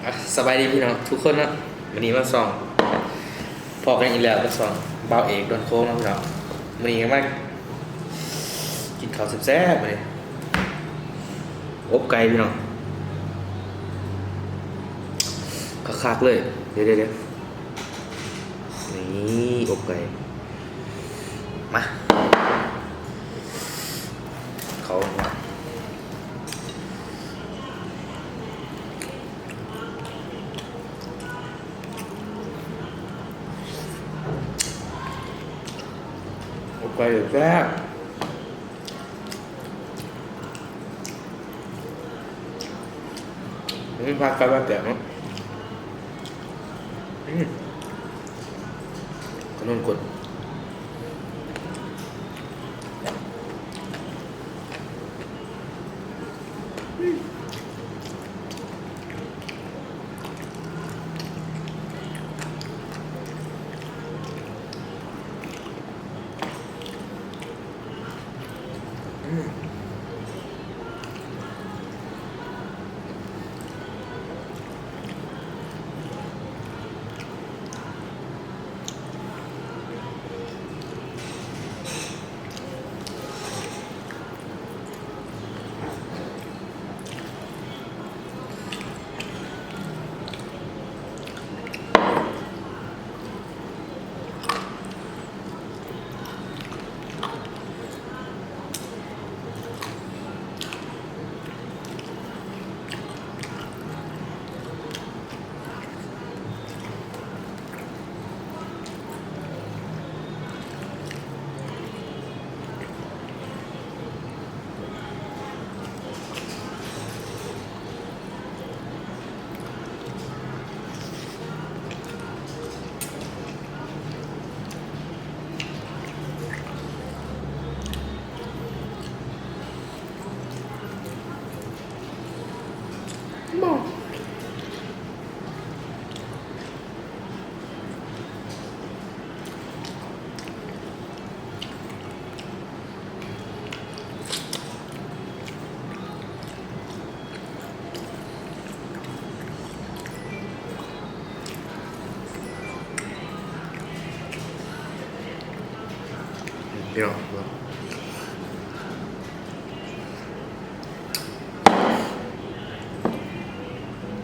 ອ່ະ ສະບາຍດີພີ່ນ້ອງທຸກຄົນເນາະ, ມື້ນີ້ມາຊ່ອງ ພໍ້ກັນອີກແລ້ວກັບຊ່ອງບ່າວເອກດອນໂຄ້ງເນາະພີ່ນ້ອງ. ມື້ນີ້ກໍມາກິນເຂົ້າແຊບໆ ມື້ນີ້ ອົບໄກ່ພີ່ນ້ອງ ຄັກໆເລີຍ. ດຽວໆໆ ນີ້ ອົບໄກ່ ມາ ເຂົ້າມາ. ໂອ້ ໄກ່ແຊບ. ອືມ ຜັກໄກ່ວ່າແຊບເນາະ. ອືມ ຂະໜົມກົດ.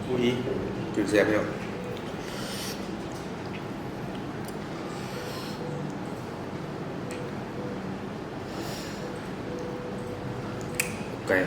ອຸ້ຍ ກິນແຊບເນາະ. ໄກ່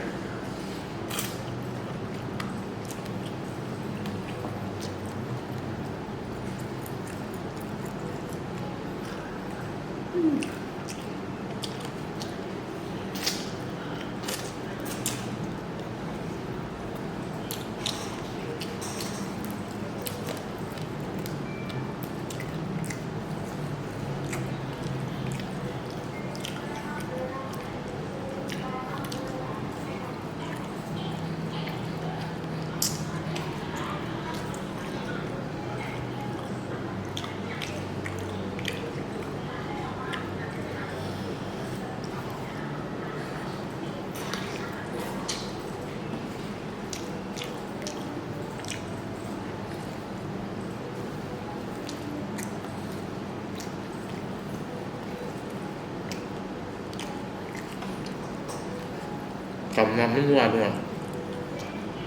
ກຳນ້ຳມັນນົວເນາະ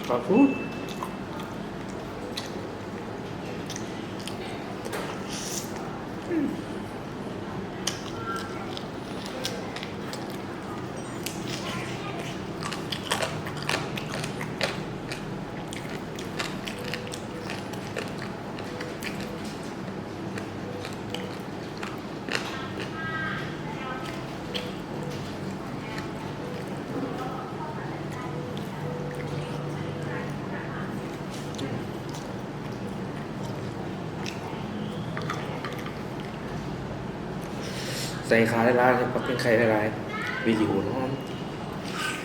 ຂອບຄຸນ. ໃສ່ຂ່າຫຼາຍໆ ປັກແກງໄຂ່ຫຼາຍໆ ວິດີໂອນອນ. ອ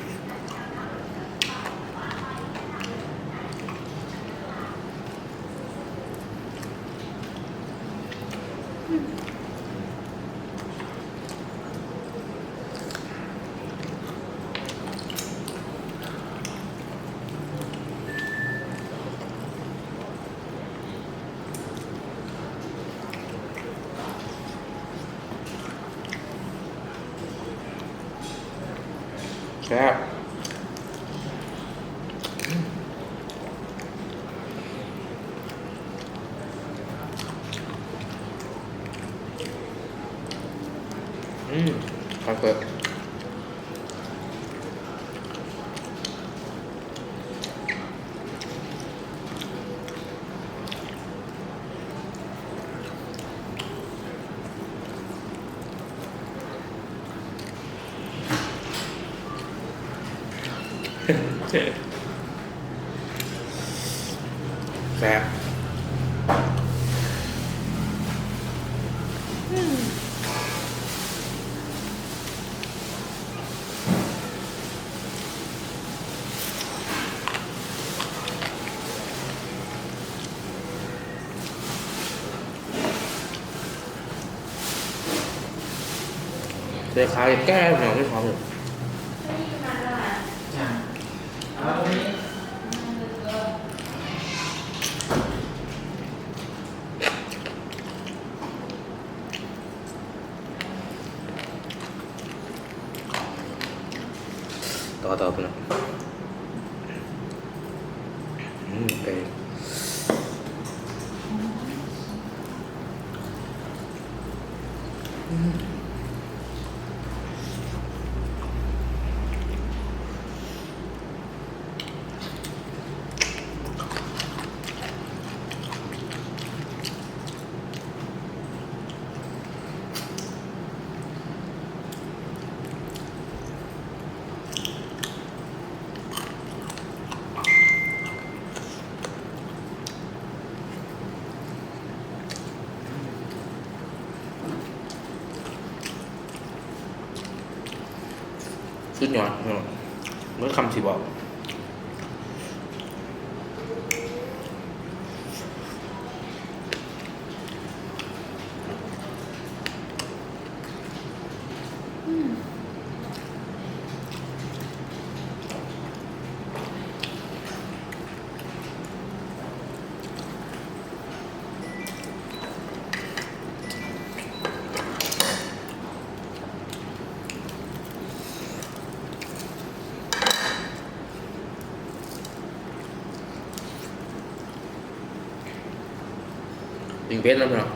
ແຊບ ອືມ ຄັກເລີຍ. ແຊບ. ເດ ຂາຍແກ້ວ ແນວນີ້ ຫອມຢູ່. ຕໍ່ ຕໍ່ໄປເນາະ. ອືມ ໄປ ອືມ. ສຸດຍອດເນາະ ເບິດຄຳຊິເວົ້າ. ປີ້ງເປັດນຳເນາະ.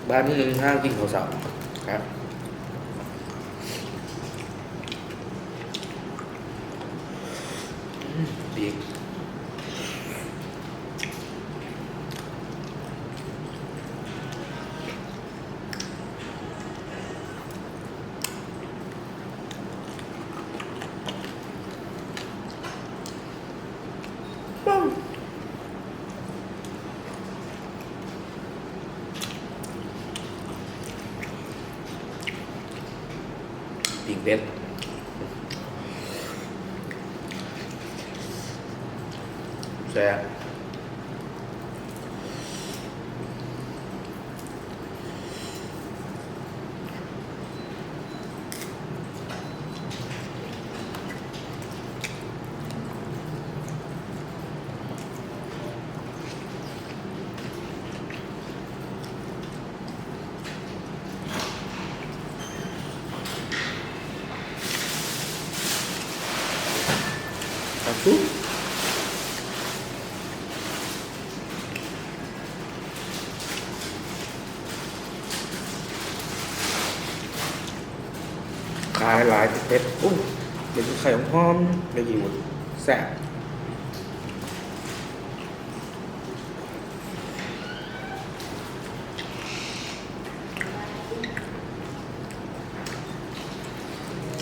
ບ່າຍໂມງໜຶ່ງຫາກິນເຂົ້າເຊົ້າ ຄັກ. ອືມ ດີ. ປີ້ງເປັດ ແຊບ. ຂາຫຼາຍໆ ເຜັດໆ ໂອ້ ເປັນໄຂ່ຫອມໆ ໄດ້ກິນໝົດ ແຊບ. ອ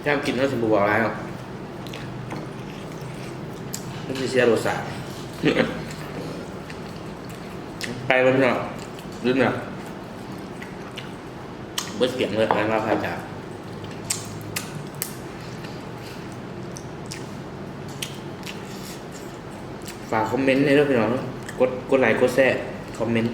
ແຊມກິນເຮົາຊິບໍ່ເວົ້າຫຼາຍເນາະ ມັນຊິເສຍລົດຊາດ. ໄປແລ້ວພີ່ນ້ອງ ລືມແລ້ວ ເບິດກຽມເລີຍ ໄປມາພາຈາກ ຝາກຄອມເມັນແດ່ເດີພີ່ນ້ອງ ກົດ ກົດໄລ ກົດແຊ ຄອມເມັນ.